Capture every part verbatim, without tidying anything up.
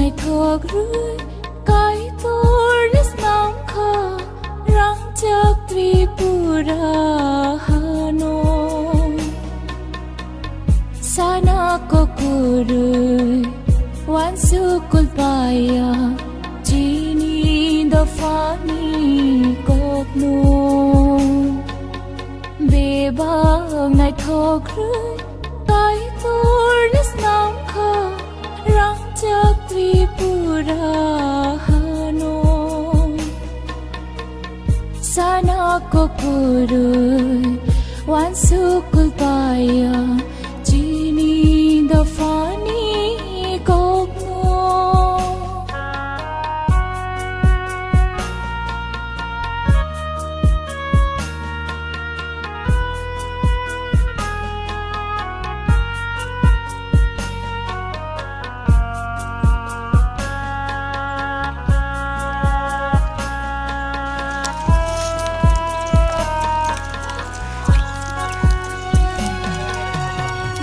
Naithok rwi Kaitor ni snam kha rangchak Tripura hano. Sana kokurwi wansukul paya chini dophani kokno. Bebak naithok rwi Kaitor ni snam kha rangchak Tripura hano. Sana kokurwi wansukul paya chini dophani kokno.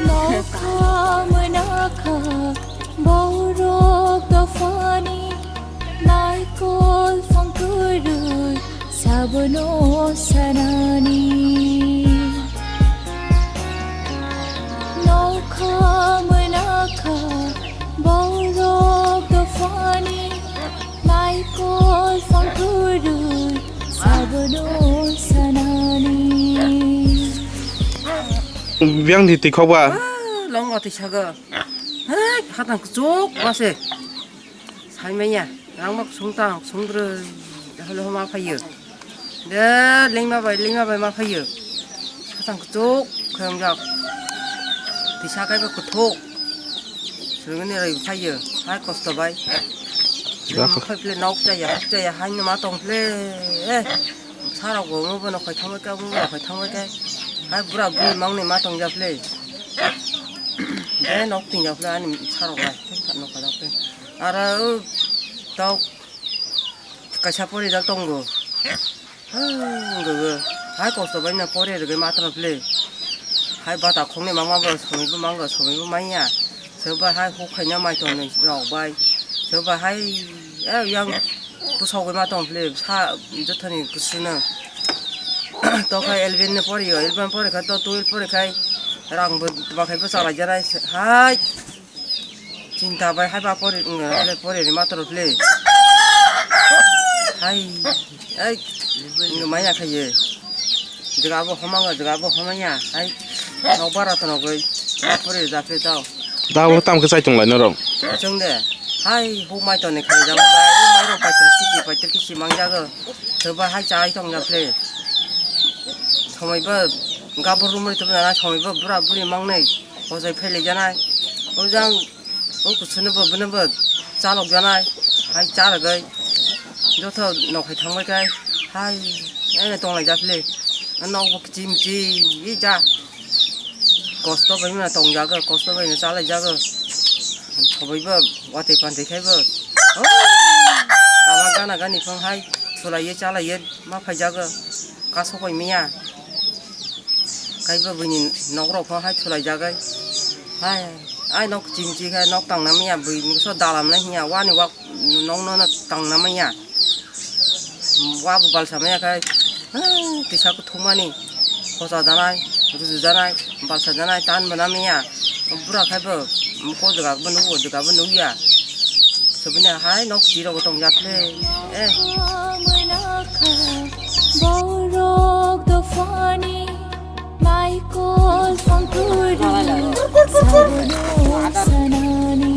Nokha mwnakha borok dophani naikol phang kwrwi sabono sanani. Nokha mwnakha borok dophani naikol phang kwrwi sabono sanani. Biyang di twi khok ba? Ah, longo twi sago. Hai, hatang kuchuk ba se. Sai manya, rang mak sung tang, sung broi. Halo ma phayo. De, lengma bai, lengma bai ma phayo. Hatang kuchuk, khayang jak. Tisa kai ba kuthuk. Sungni roi phayo. Hai kosto bai. Jak. Khai ple nok chaya, hak chaya, hai no ma tong ple. Eh. Sarok bo mo bono khai thangbai ka, mo bono khai thangbai ka. Hai bura buri mangni ma tong jak ple. De nok ting jak ple ani sarok lai. Nok ka jak ple. Ara o tok kaisa pori jak tongo. Hwng, gogo. Hai kosto bai no pore rwgwi ma tongma ple. Hai bata khoknwi mangma bo somoi bo mango, somoi bo manya. Soba hai huk khaina mai tongnwi rok bai. Soba hai, eh, yang pusogwi ma tong ple. Sa jothoni kusuno. To khai eleven no pori yo, eleven pori kha to twelve pori khai rang bo tma khai bo chalai janai. Hai. Chinta bai hai ba pori, mm, le pori ni matro ple. Hai, ai, nung maya khaye. Jaga bo homang, jaga bo homaya. Hai, nok bara to nogoi. Pori da ple tao. Da bo tam khe chai tong lai norok. Chwng de. Hai, hu mai to ne khai jago. Mai ro paitri kisi, paitri kisi mang jago. Soba hai chai tong ja ple. Somoi bo gabur rumri to na, somoi bo bura buri mang nai. Hojai phailik janai, ojang o kuchunbo bwnabo chalok janai, hai charwgwi joto nokhai thangbai kai, hai ene tonglai japhili, nokbo kichim chi ja, kosto bai ma tongjago, kosto bai no chalai jago, sobaibo watwi pantwi khaibo, o lama gana gani phang hai thulaiwi chalaiwi ma phaijago, kasokbai miya. Kaibo buini nok rok pho hai thulai jagai. Hai, ai nok chim chi khai nok tangna manya buini so dalam na hiya wani wak nok no tangna manya. Wa bu balsa manya khai. Hai, tisa kuthumani. Khosa janai, ruju janai, balsa janai, tan bana manya. Bura khai bo, ko jaga bo nugo, jaga bo nugya. Sobini hai nok chirok tong jakle. Eh. Borok dophani Michael Fangkuri sabono sanani.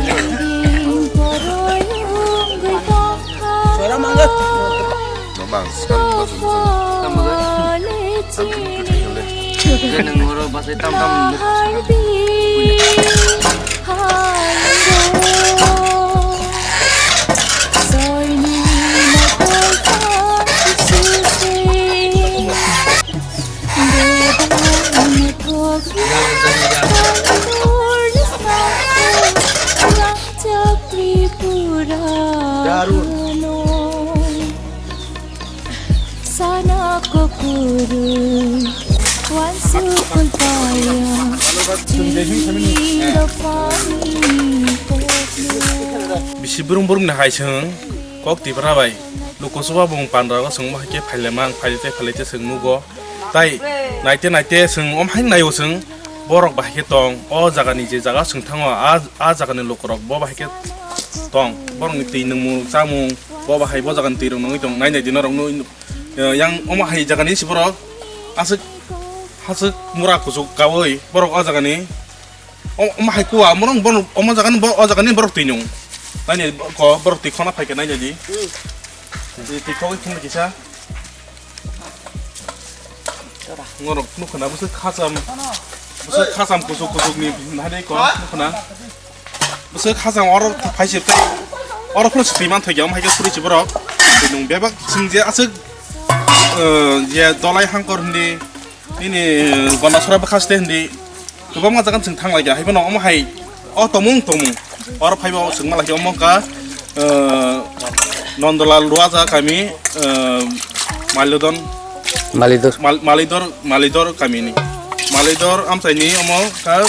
Din poroi wngwi tongkha. Mamang, sopole chini. Nang oro basai tam tam. Hai di. Sana kokuru wansukul paya. Bisi brum brum ni hai chwng kok Tipra bai luku chuba bung pandra o chwng bahai khe phaile mang phaile tei phaile tei chwng nugo tai naite naite chwng om hai naio chwng borok bahai khe tong o jaga ni je jaga chwng thango a a jaga ni lukurok bo bahai khe tong borok ni twi nungmung chamung bo bahai bo jaga ni twi rok nungui tong nai nai di norok nw yang omo hai jaga ni si borok aswk haswk mura kuchuk kaui borok o jaga ni. O, omo hai kuwa, omo rok, borok, omo jaga ni bo-, o jaga ni borok twi nung. Nai ni ko, borok twi khona phai khe nai jadi. Twi, twi khogwi khumui kisa. Ngorok nukho na, bwswk khacham, bwswk khacham kusuk kusuk ni nai ko, nukho na. Bwswk khacham oro phai se tei, oro phano se twi man thai khe, omo hai khe phuri se borok. Twi nung bebak sing je aswk, eh, je dolai hangkor hindi, nini, eh, gona sora bwkha se hindi. Kwbangma jaga chwng thang lai kha, haiphano omo hai o tongmung tongmung. Oro phaiba o chwng ma lai kha omo wngkha, eh, Nondolal Ruaja kami, eh, Malidon, Malidor. Mal-, Malidor, Malidor kamini. Malidor amchaini omo wngkha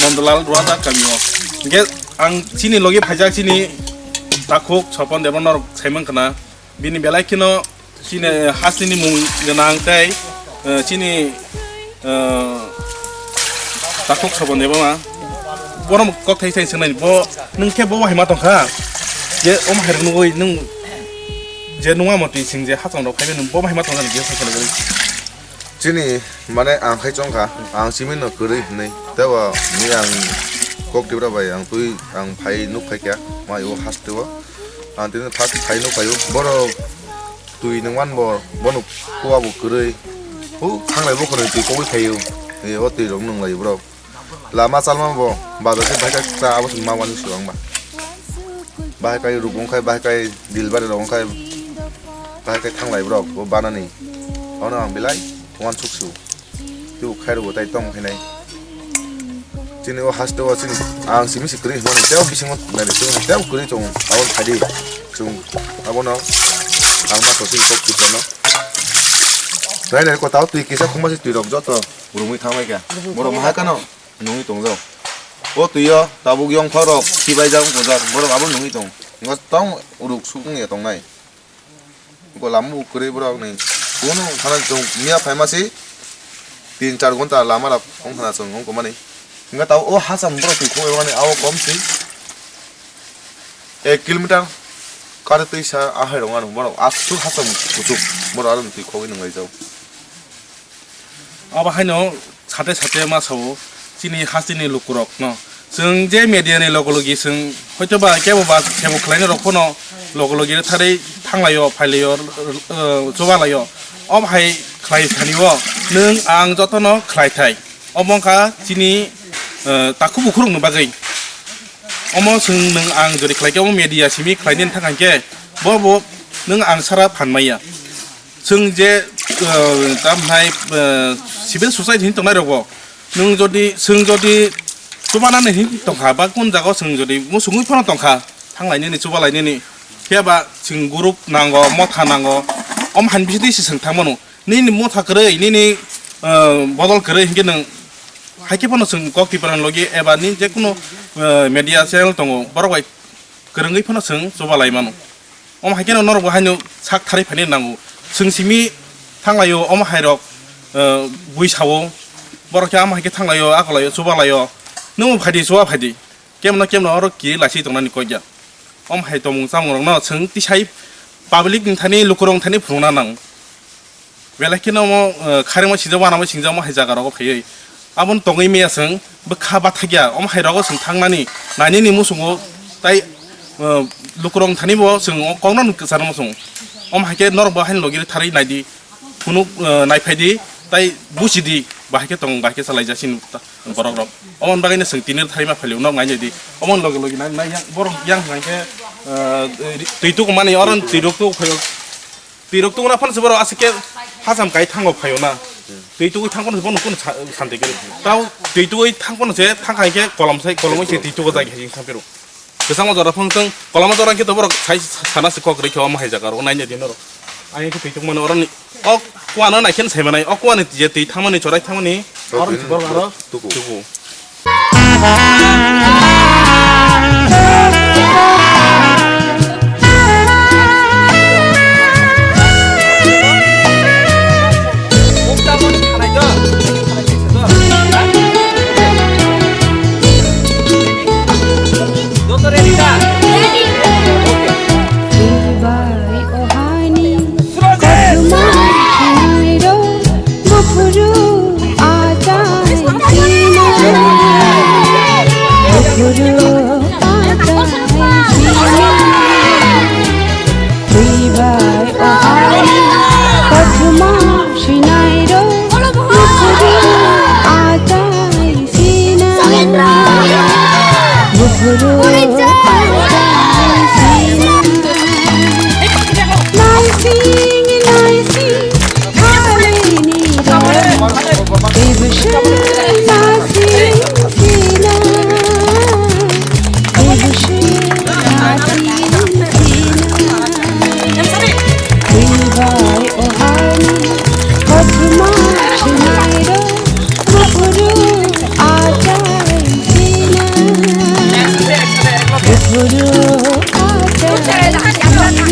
Nondolal Ruaja kami o. Hingke ang chini logi phaijak chini takhuk Sopon Debbarma norok saimang khna. Bini belai kheno chini hasteni mung gwnang tei, eh, chini, eh, takhuk Sopon Debbarma. Bono kok thai thai swngnai bo, nwng khe bo bahai ma tongkha? Je omo hai rok nugui nwng je nungma motwi sing je hachang rok phaibai nwng bo bahai ma tongkha nini je sai khwlai. Chini, mane, ang khai chongkha, ang chimino kwrwi hwnwi. Tebo ni ang kok Tipra bai ang twi ang phai nuk phai kha, mai o haste o. Ang tini first phai nuk phai o. Borok twi nungman bo, bono kuwa bo kwrwi. Hu, thanglai bo khoroi twi kogwi phai o. E, o twi rok nung lai borok. Lama chalma bo bazar khe bahai khe cha abo se ma wani se wng ba. Bahai kai ruk wng khai, bahai kai dilbari rok wng khai, bahai kai thanglai borok bo banani. Ono ang belai wansuk su. Tei khai rok bo tai tong khainai. Chini o haste o chini ang simi se kwrwi hwnmani tei o bisingo nai tei o kwrwi tongo abo khai di chwng abono ang ma to chini kok kiphilano. Nai nai ko tao twi kisa khungma se twi rok joto. Rumui thang lai kha. Borok maha kano nungwi tongjak. O twi o tabuk yongphak rok khibai jak wng tongjak. Borok abo nungwi tong. Ngo tong uruk suk wng ya tongnai. Go lama bo kwrwi borok ni. Kunu khana chwng miya phaima si tin char ghonta lama rok wng khana chwng wng komani. Hingke tao o hacham borok twi khogwi mani abo kom si ek kilometer kari twi sa ahai rok ano borok aswk hacham kuchuk borok aro twi khogwi nung lai jak. Abo haino sate sate ma sao chini hasteni lukurokno. Chwng je media ni logo logi chwng hoito ba kebo ba kebo khlaina rok phano logo logi thari thanglaio, phailaio, eh, chubalaio. Omo hai khlai thani o nwng ang jotono khlai thai. Omo wngkha chini, eh, takhuk bukhurokni bagwi. Omo chwng nwng ang jodi khlai khe omo media simi khlai nini thang khe bo bo nwng ang sara phan maya. Chwng je, eh, tamo hai, eh, civil society hin tongnai rok bo. Nwng jodi, chwng jodi chubanani hin tongkha, ba kun jaga o chwng jodi musungwi phano tongkha, thanglainani, chubalainani. Phiya ba chwng group nango, motha nango, om han bisidi se chwng thangmano. Nini motha kwrwi, nini, eh, bodol kwrwi hinkhe nwng haikhe phano chwng kok Tiprani logi eba ni jekunu, eh, media channel tongo, borok bai kwrwngwi phano chwng chubalai mano. Omo hai kheno norokbo haino sak tharwi phaini nango. Chwng simi thanglaio, omo hairok, eh, bui sao. Borok khe omo hai khe thanglaio, akolaio, chubalaio. Nwngbo phaidi, chuba phaidi. Kemno kemno oro kiri lachi tongnani kok ya. Omo hai tongmung chamungrokno chwng tisai public ni thani, lukurok ni thani phunukna nango. Belai kheno omo, eh, kharengma singjak, uanama singjak omo hai jaga rogo phaiwi. Aboni tongwi maya chwng bwkha bathakya, omo hai rogo chwng thangnani, nainani muchungo tai, eh, lukurok thani bo chwng o kokno kwcharo muchungo. Omo hai khe norok bo haino logi tharwi naidi, phunuk, eh, naiphaidi, tai bujidi, bahai khe tong, bahai khe chalaijak chini ta-, borok rok. Omoni bagwi no chwng tini tharwi ma phailio, nok nainai di. Omoni logi logi nai, nai yang, borok yang hwnkhe, eh, twi tuku mani, oro twi rok tuku phaio. Twi rok tungna phano se borok aswk khe hacham kai thango phaio na. Twi tugwi thang phano se bono kunu sa-, santi kwrwi. Tamo twi tugwi thang phano se thang hai khe kolom sai, kolomwi se twi tugo jai hai sa phiro. Kwchangma jora phano tong, koloma jora khe to borok sai sana se kok rikhe omo hai jaga ro naina di norok. Ai khe twi tungmani oroni o kuano nai khe sai manai, o kuani je twi thangmani chorai thangmani O oroni twi se borok aro tuku. Tuku. Bai ohani kothoma khinairo buphuru achai sina. Buphuru achai sina. Bai ohani kothoma khinairo buphuru achai sina. Buphuru achai sina. Naising, naising, halini rok. Tebwswng naising sina. Tebwswng naising sina. Twibai ohani kothoma khinairo buphuru achai sina. Buphuru achai sina.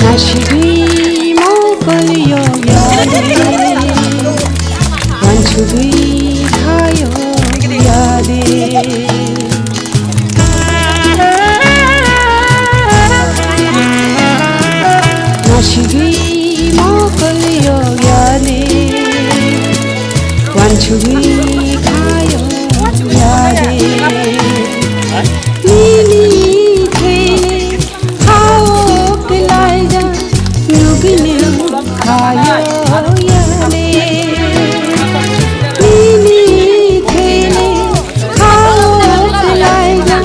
Nasigwi mokol yo yade, wansugwi khayo yade. Nasigwi mokol yo yade, wansugwi khayo yade. Nini thele Hao kelaida nugini khayo yale. Nini thele hao kelaida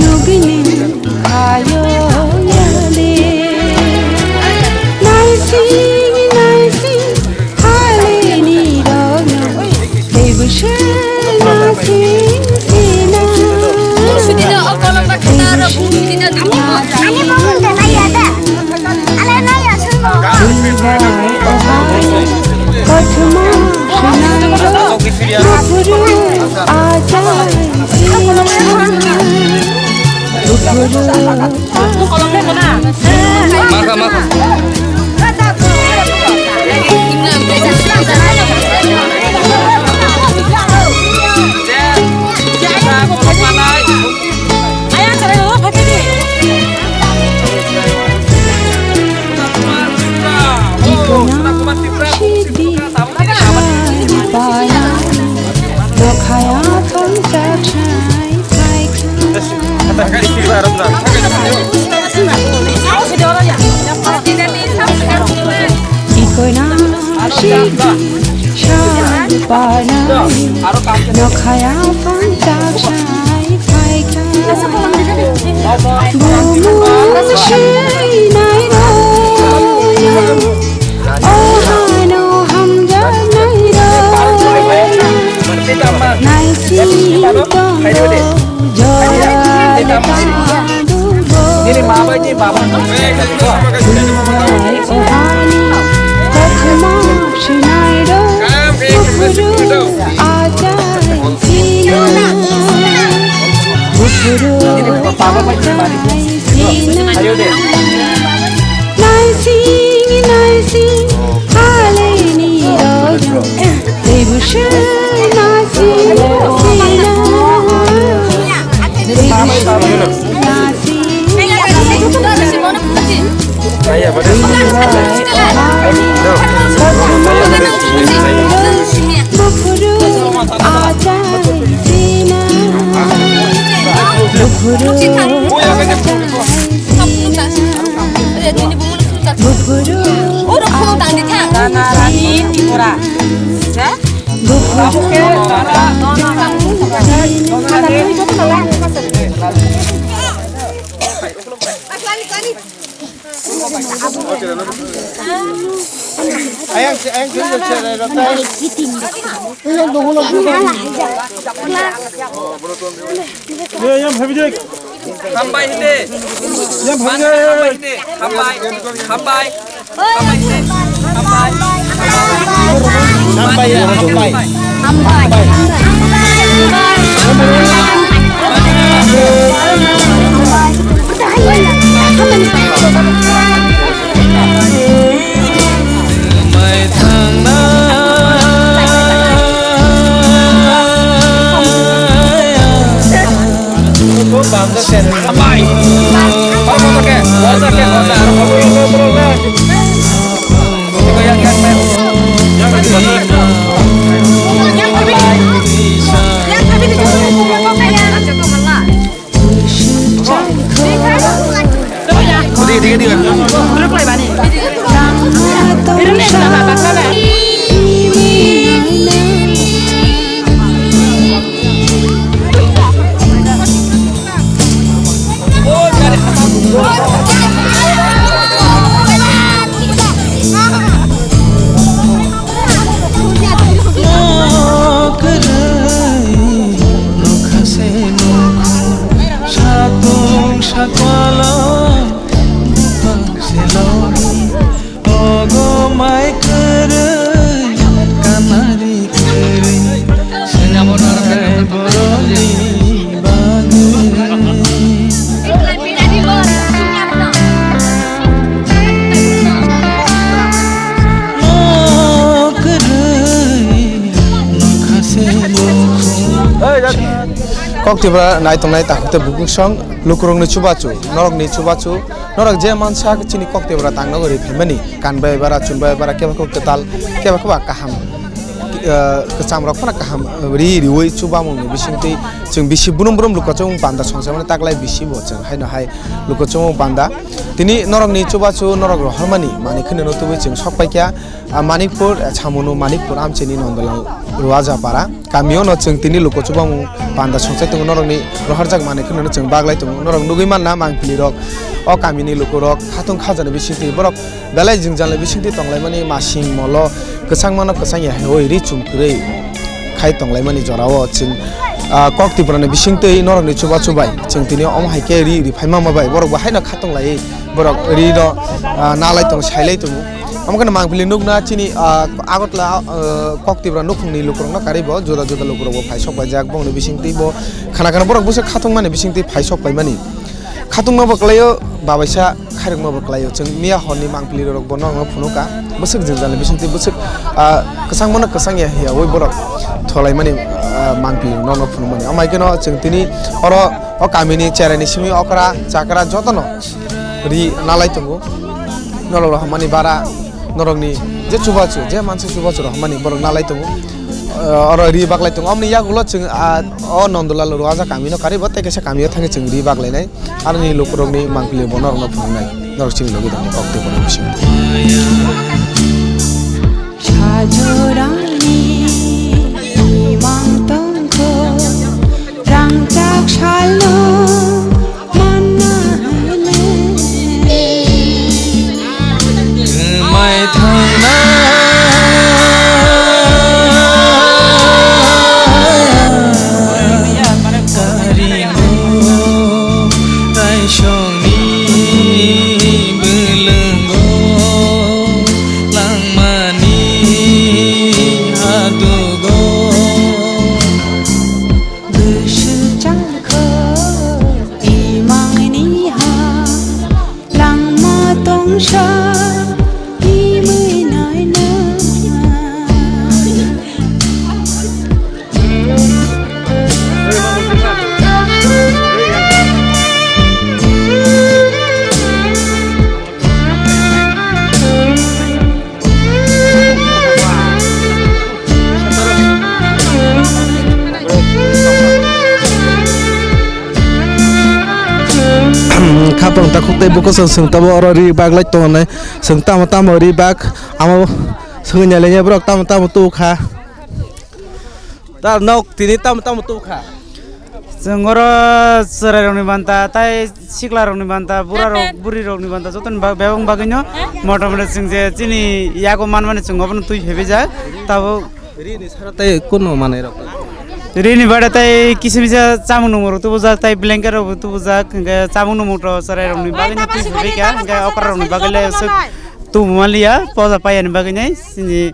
nugini khayo yale. Naising, naising, Halini rokno teibo se nasing sina. Teibo se nasing sina. Twibai ohai kothoma khwnairok buphuru achai sina. Buphuru Makha, makha. Nokhaya thangchak sai phaikha. Ikoina sidi san panai nokhaya thangchak sai phaikha. Bumu sinai rok. O hano hamjaknai rok, naising tongo jora jora. Bubai o hani kothoma sinai rok, buphuru achai sina, buphuru achai sina. Naising, naising, halini rok. Teibo se naising, sina. Teibo se naising, sina. Buphuru achai sina. Buphuru achai sina. Buphuru. Oro khoro tang di tha. Dana Rani Tripura. Buphuru. Ayang, ayang, ayang, ayang, ayang. Ye, yang phabi jai. Hambai hinde. Yang phabi jai. Hambai hinde. Hambai. Hambai. Hambai hinde. Hambai. Hambai, hambai. Hambai. Satung sakwalo bupang selogi, ogo mai kwrwi, kanari kwrwi, swngnai borokni bagwi. Nok kwrwi, nokha se nukhung. Kok Tipra naitongnai takhuk tei bukhuk song, lukurokni chubachu, norokni chubachu, norok je mansa chini Kok Tipra tangna gori phaimani, kanbai bara, chunbai bara, kebo kebo kwtal, kebo kebo kaham, eh, kwcham rok phano kaham, eh, ri riwi chubamungni bisingtwi chwng bisi brum brum lukuchung banda songchaimani taklai bisi bo chwng haino hai lukuchung banda. Tini norokni chubachu norok rohormani manwi kheno no tubui chwng sok paikha. Ah, Manikpur, ah, Chamunu Manikpur amchini Nondolal Ruajapara kamio no chwng tini luko chubamung panda songchai tongo, norokni rohorjak manwi kheno chwng baglai tongo, norok nugui manna mangpili rok o kamini lukurok khatung khajani bisingtwi borok belai jwngjal ni bisingtwi tonglaimani masing molo kwchangmano kwchangya heoi ri chum kwrwi khai tonglaimani jorao chwng, ah, Kok Tiprani bisingtwi norokni chubachu bai chwng tini omo hai khe ri ri phaima ma bai borok bo haino khatung lai borok ri no, ah, nalai tongo sailai tongo. Omo kheno mangpili nukna chini, ah, Agartala, ah, Kok Tipra nukhungni lukurokno karwi bo juda juda lukurok bo phai sok paijak, bongni bisingtwi bo khana khana borok bwswk khatungmani bisingtwi phai sok paimani. Khatungma bo kwlaio, babaisa khairokma bo kwlaio. Chwng miya horni mangpili rok bo norokno phunukha. Bwswk jwngjal ni bisingtwi bwswk, ah, kwchangmano kwchangya hiyawi borok tholaimani, ah, mangpili rok norokno phunukmani. Amai kheno chwng tini oro o kamini cherai ni simi okra chakra jotono ri nalai tongo. Norok rohormani bara, norokni je chubachu, je mansa chubachu rohormani borok nalai tongo. Eh, oro ri baglai tongo. Omoni yagulo chwng, ah, o Nondolal Ruaja kamino karwi bo tei kaisa kamio thangwi chwng ri baglainai. Aroni lukurokni mangpili bo norokno phunuknai. Norok chini logi dongni kok tei borok bising. Sajorani imang tongkho, rangchak salo. Mai thangna karino raisongni bwlwngo langmani hadugo. Bwswk changkho imangni ha langma tongsa imui naina. Khapang takhuk tei buko chwng, chwng tamo oro ri bak lai tongo nai. Chwng tamo tamo ri bak, amo swngwi nailaiya borok tamo tamo tu kha. Tar nok tini tamo tamo tu kha. Chwng oro chwrairokni banta, tai siklarokni banta, burarok, burirokni banta, jotoni ba-, bebak bagwino motamoti chwng je chini yago manmani chwng obono twi phebijak. Tabuk Rini sara tei kuno manwi rok? Rini bade tei kisa misa chamung nungmung rok tubujak, tei blanket rok bo tubujak, hingke chamung nungmung to chwrairokni bagwino twi phebika, hingke okrarokni bagwi le aswk tubu manliya, poja paiyani bagwi nai, chini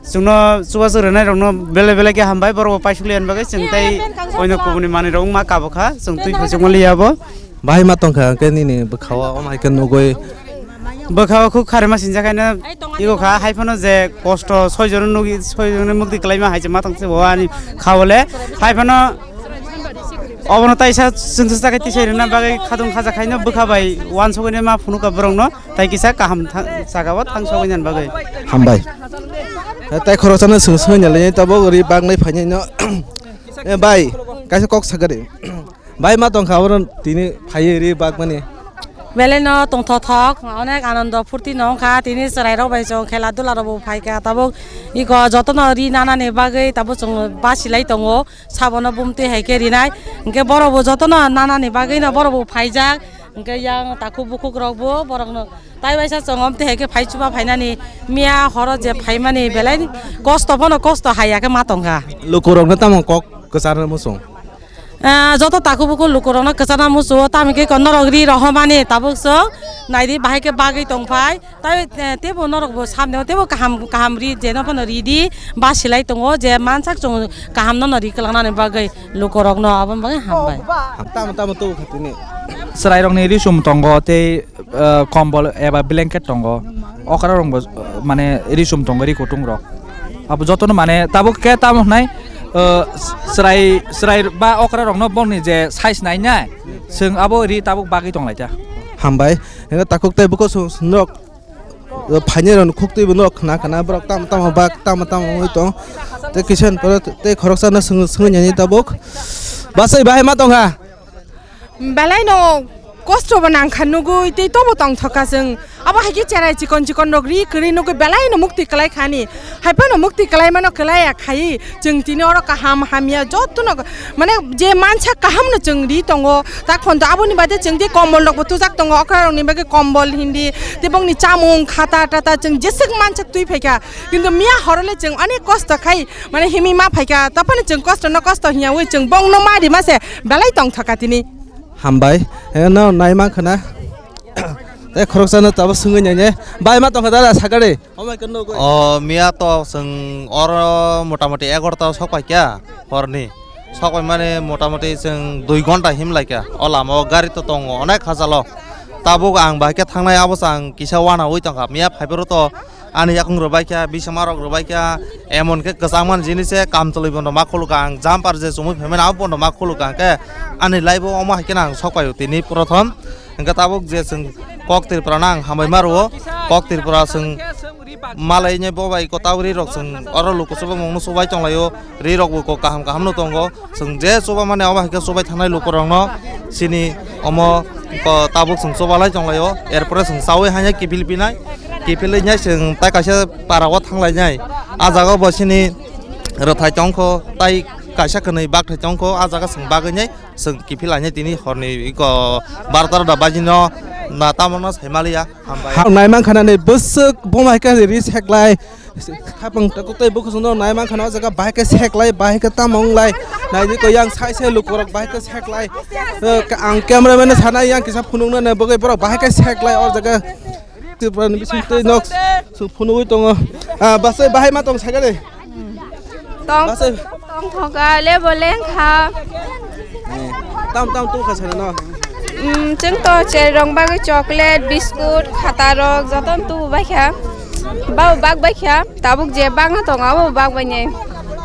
chwngno chubachu rwnairokno belai belai khe hambai, borok bo paisuk liyani bagwi chwng tei oino kubuni manwirok wngma kabo kha, chwng twi phaichukma liya bo. Bahai ma tongkha, hingke nini bwkhao omo hai khe nugwi. Bwkhao khuk kharima sinjakhaino ego kha, hai phano je kosto soi jono nugwi, soi jono mukti kwlaima hai se ma tong se bo ani kha bole. Hai phano obono taisa chwngsa sakai tisai rwna bagwi khadung khajakhaino bwkha bai wansugwini ma phunukha borokno, tai kisa kaham tha-, jagao thangsogwini bagwi. Hambai. Tei khoroksano swng swngwi nalai tabuk ri bagnai phainai no. Eh, bai, kaisa kok sakari. Bai ma tongkha oro tini phaiwi ri bakmani. Belai no tongthok thok, onek anando phurti no wngkha, tini chwrai rok bai chwng khela dula rok bo phaikha, tabuk iko jotono ri nanani bagwi tabuk chwng basilai tongo, sabono bumtwi hai khe rinai, hwnkhe borok bo jotono nanani bagwi no borok bo phaijak, hwnkhe yang takhuk bukhuk rok bo borok no tai waisa chwng omtwi hai khe phai chuba phainani, miya horo je phaimani belai kosto bono kosto hai ya khe ma tongkha. Lukurok no tamo kok kwchar muchung. Ah, joto takhuk bukhuk lukurokno kwchana muchungo, tamokhe ko norok ri rohormani tabuk chwng naidi bahai khe bagwi tongphai. Tai, eh, teibo norokbo samneo teibo kaham kaham ri jeno phano ridi, basilai tongo je mansak chwng kahamno no ri kwlangnani bagwi lukurokno, aboni bagwi hambai. Tamo tamo tubu khatini. Chwrairokni risum tongo tei ah, kombol eba blanket tongo, okra rok bo, ah, mane risum tongo, ri kutung rok. Abo jotono mane tabuk khe tamo hwnai, ah, chwrai, chwrai ba okra rokno bongni je size nainai, chwng abo ri tabuk bagwi tonglaita. Hambai, hwnkhe takhuk tei bukhuk chwng, chwng norok, ah, phainai rokni khuktwi bo norok khna khna, borok tamo tamo bak, tamo tamo wngwi tong. Tei kisa ni pore tei khoroksa no swngwi, swngwi nai tabuk. Bachai bahai ma tongkha? Belai no kosto bo nangkha nugui, tei tobo tongthokha chwng. Abo hai khe cherai chikon chikon rok ri kwrwi nugui belai no mukti kwlai khani. Hai phano mukti kwlai mano kwlai ya khai. Chwng tini oro kaham hamya joto no, mane je mansa kaham no chwng ri tongo. Tak phon to aboni bade chwng tei kombol rok bo tujak tongo. Okra rok ni bagwi kombol hindi. Tei bongni chamung khata tata chwng jeswk mansa twi phaikha. Kintu miya horo le chwng onek kosto khai. Mane himi ma phaikha, tophano chwng kosto no kosto hiya wi chwng bong no ma rima se belai tongthokha tini. Hambai, eh, no nai mankha na. Tei khoroksa no tabuk swngwi nai ne. Bai ma tongkha dada sakari. Omai khe nugwi. O miya to chwng oro motamoti egarota o sok paikha horni. Sok pai mani motamoti chwng dui gonta him laikha. O lama o gari to tongo onek hajalo. Tabuk ang bahai khe thangnai abo se ang kisa wana wi tongkha. Miya phaiphuru to ani yakung rwbaikha, bisama rok rwbaikha, emon khe kwchangmani jinis se kamchwlwi bono ma khulukha ang, jumper je chumui phaimani abo bono ma khulukha, hwnkhe ani life o omo hai kheno ang sok paio tini prothom. Hwnkhe tabuk je chwng kok Tripura no ang hambai ma rwo, kok Tripura chwng malai nai bo bai ko tabuk ri rok chwng oro luku chubamung no chubai tonglaio, ri rok bo kok kaham kaham no tongo. Chwng je chuba mani omo hai khe chubai thangnai lukurokno chini omo ko tabuk chwng chubalai tonglaio, er pore chwng chaui haino kiphil pinai, kiphilwi nai chwng tai kaisa para o thanglainai. A jaga o bo chini rwthai tongkho, tai kaisa kwnwi bakthai tongkho, a jaga chwng bagwi nai chwng kiphil lainai tini horni iko barota rok da baji no na tamo no sai maliya. Hambai. Hak nai mankha nani bwswk bo hai khe ri seklai. Khapang takhuk tei bukhuk chwngno nai mankha na o jaga bahai khe seklai, bahai khe tamo wnglai. Nai di ko yang sai sai lukurok bahai khe seklai. Eh, ang cameraman no sanai yang kisa phunukna nai bagwi borok bahai khe seklai o jaga. Tripura ni bising tei nok phunugwi tongo. Ah, basai bahai ma tong sakani. Tong, Basa. Tong thoka, lebo lengkha. Eh, tam, tam tongkha sana no? Mm, chwng to cherong bagwi chocolate, biscuit, khata rok, joto no tubu baikha. Babo bak baikha, tabuk je bagna tongo, abo bak bainai.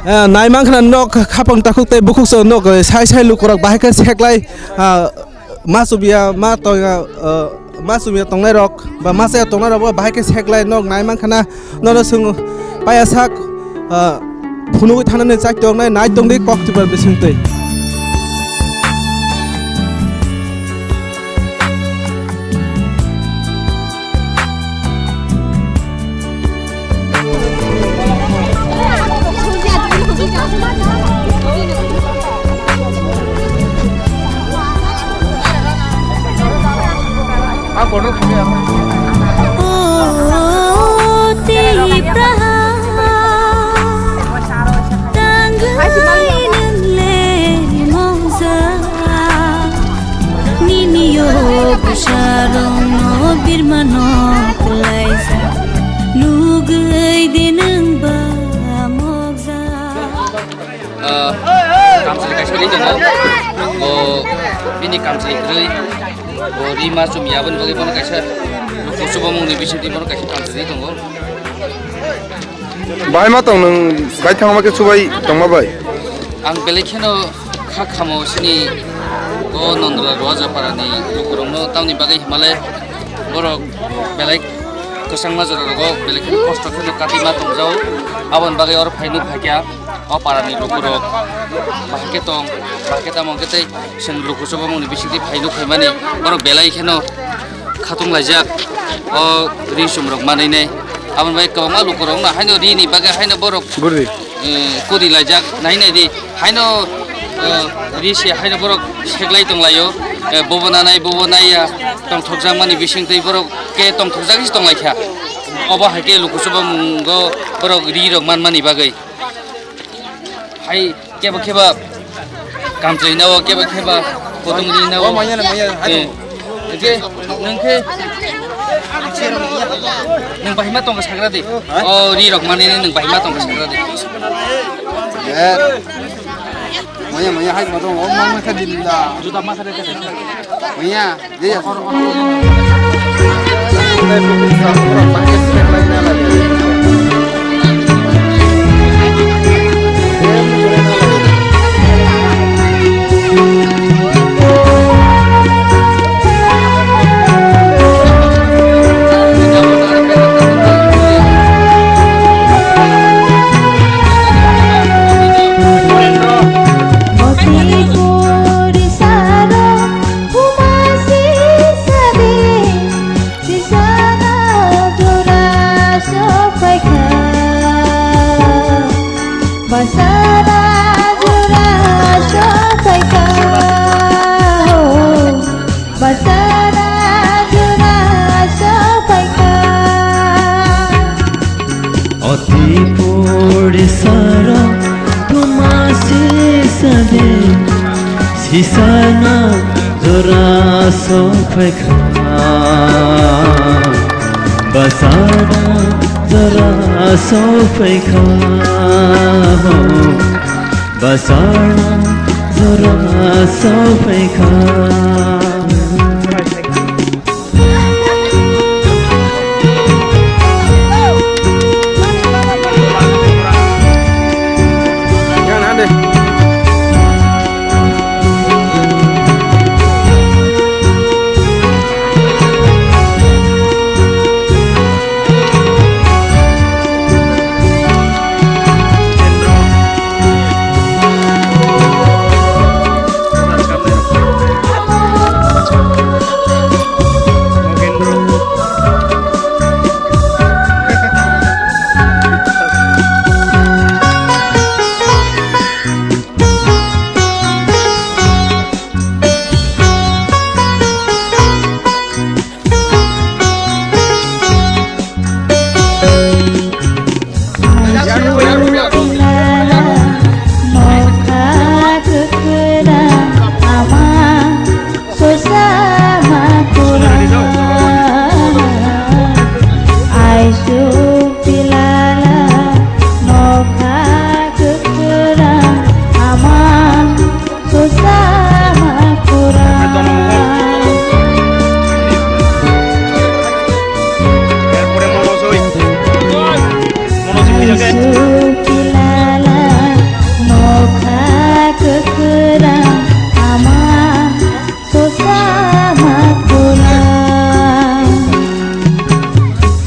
Eh, nai mankha nok khapang takhuk tei bukhuk so nok, eh, sai sai lukurok bahai khe seklai, ah, Ma chubiya, ma tongya, uh, ma chubiya tongnai rok, ba ma chaya tongnai rok, bo bahai khe seklai nok nai mankha na, nono chwng paya sak, uh, phunugwi thanani chai tongnai nai tongdi kok Tripura bising twi. O Tipraha, tangwi nwngle mongja, nini yo bwsarokno birmano kwlaisa, nugwi de nwng ba mokja. Ah, kamchwlwi kaisa ri tongo. Bo bini kamchwlwi kwrwi. Bo ri ma chum ya, aboni bagwi bono kaisa luku chubamungni bisingtwi bono kaisa kamchwlwi tongo. Bahai ma tong nwng, bai thangma khe chubai tongma bai? Ang belai kheno kha khamo sini o Nondra Roajaparani lukurokno, tamni bagwi himale borok belai kwchangma jora rogo belai kheno kosto kheno kati ma tongjao. Aboni bagwi oro phai nuk phaikha. O parani lukurok bahai khe tong, bahai khe tamo hwnkhe tei chwng luku chubamungni bisingtwi phai nuk phaimani borok belai kheno khatung laijak o ri chumrok manwi nai. Aboni bai kwbangma lukurokno haino rini bagwi haino borok, Guri. eh, kuri laijak nai nai di. Haino, eh, ri se haino borok seklai tonglaio. Eh, bobo nanai, bobo naiya tongthokjakmani bisingtwi borok khe tongthokjagwi se tonglaikha. Obo hai khe luku chubamungo borok rirok manmani bagwi. Hai kebo kebo kamchwlwi nao, kebo kebo kutung ri nao. O manya na manya, hai. Eh, hwnkhe nwng khe nwng bahima tongkha sagra di. Ha? O ri rok manwi nwng bahima tongkha sagra di. Eh. Manya manya hai ma tong, o mang ma kha din da. Juda ma kha de kha. Manya. Boti puri saro, huma sisa de, sisana jora sophaikha. Basara jora sophaikha, oh, basara jora sophaikha. Oti puri sara thuma sisa de, sisana jora sophaikha. Basana jora sophaikha. Basana jora sophaikha.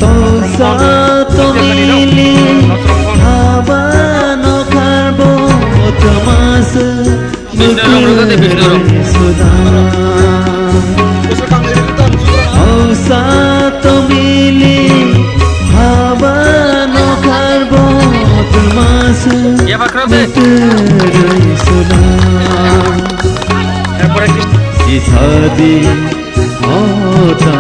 Tongsa tongili haba no karbo tamasa. Hausa tomili haba no karbo tamasa. Sisadi hota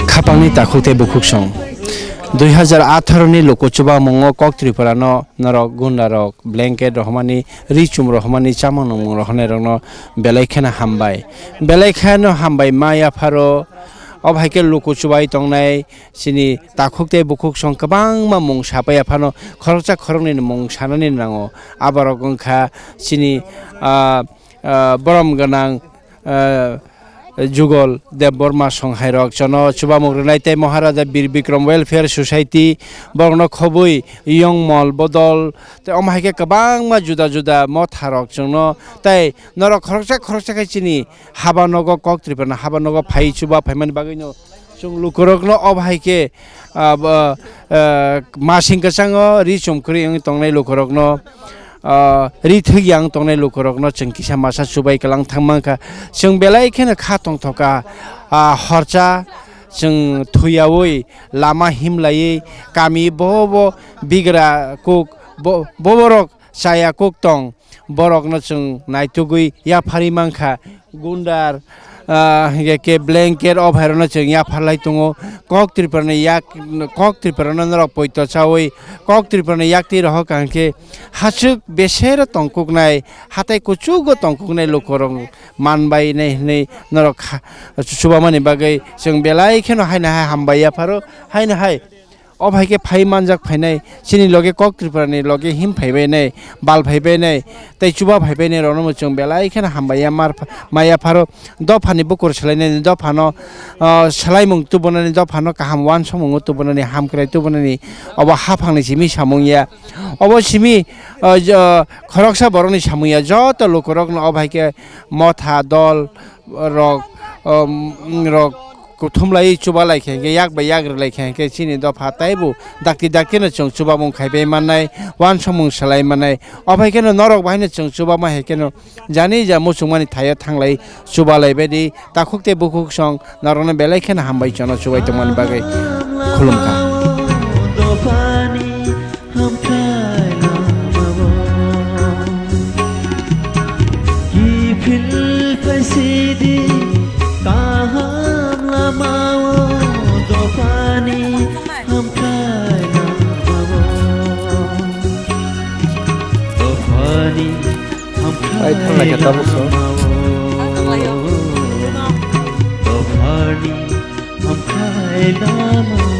Khapangni takhuk tei bukhuk song. Dui hazar atharo ni luku chubamungo Kok Tripura no norok gunda rok blanket rohormani, ri chum rohormani, chamung nungmung rohornai rokno belai kheno hambai. Belai kheno hambai ma yapharo. Obo hai khe luku chubai tongnai chini takhuk tei bukhuk song kwbangma mung sapai yaphano khoroksa khoroknwi ni mung sanani nango. Aborok wngkha chini, ah, ah, borom gwnang, ah, Jugol Debbarma songhairok, jono chubamung rwnai tei Maharaja Bir Bikram Welfare Society, borokno khobwi Yongmol Bodol, tei omo hai khe kwbangma juda juda motharok chwngno, tei norok khoroksa khoroksa khe chini haba nogo Kok Tripura ni haba nogo phai chuba phaimani bagwino chwng lukurokno obo hai khe, ah, bo, ah, masing kwchango ri chum kwrwi wngwi tongnai lukurokno, ah, ri thwk yang tongnai lukurokno chwng kisa masa chubai kwlang thang mankha. Chwng belai kheno kha tongthoka, ah, horcha chwng thuyaui lama himlaiwi kami bobo bigra kuk bo-, boborok chaya kuk tong, borokno chwng naitugwi yapharwi mankha. Gundar, ah, hingke ke blanket o phairokno chwng yapharlai tongo. Kok Tripura ni yak, Kok Tripura no norok poito chaui, Kok Tripura ni yaktwi rohor kaham khe hachwk besero tongkuknai, hatai kuchugo tongkuknai lukurok manbainai hinwi norok kha-, chubamani bagwi chwng belai kheno haino hai hambai yapharo, haino hai. Obo hai khe phai manjak phainai, chini loge Kok Tripura ni loge him phaibainai, bal phaibainai, tei chuba phaibainai rokno bo chwng belai kheno hambai ya mar pha-, ma yapharo. Dophani bukur swlainani, dophano, ah, swlaimung tubunani, dophano kaham uansukmung tubunani, hamkrai tubunani, obo haphangni simi samung ya. Obo simi, ah, jo-, khoroksa borokni samung ya, joto lukurokno obo hai khe motha, dol, rok, um, rok kuthum lai chuba lai khe, hingke yak bai yak rwlai khe, hingke chini dopha taibo dakti dakti no chwng chubamung khaibai mannai, uansukmung swlai mannai. Obo hai kheno norok bai no chwng chubama hai kheno jani ja muchungmani thaio thanglai chuba lai baidi takhuk tei bukhuk song norokno belai kheno hambai chono chubai tongmani bagwi khulumkha. Hamkrai lamao kiphil paisidi, kaham lamao dophani hamkrai lamao, dophani hamkrai lamao, dophani hamkrai lamao.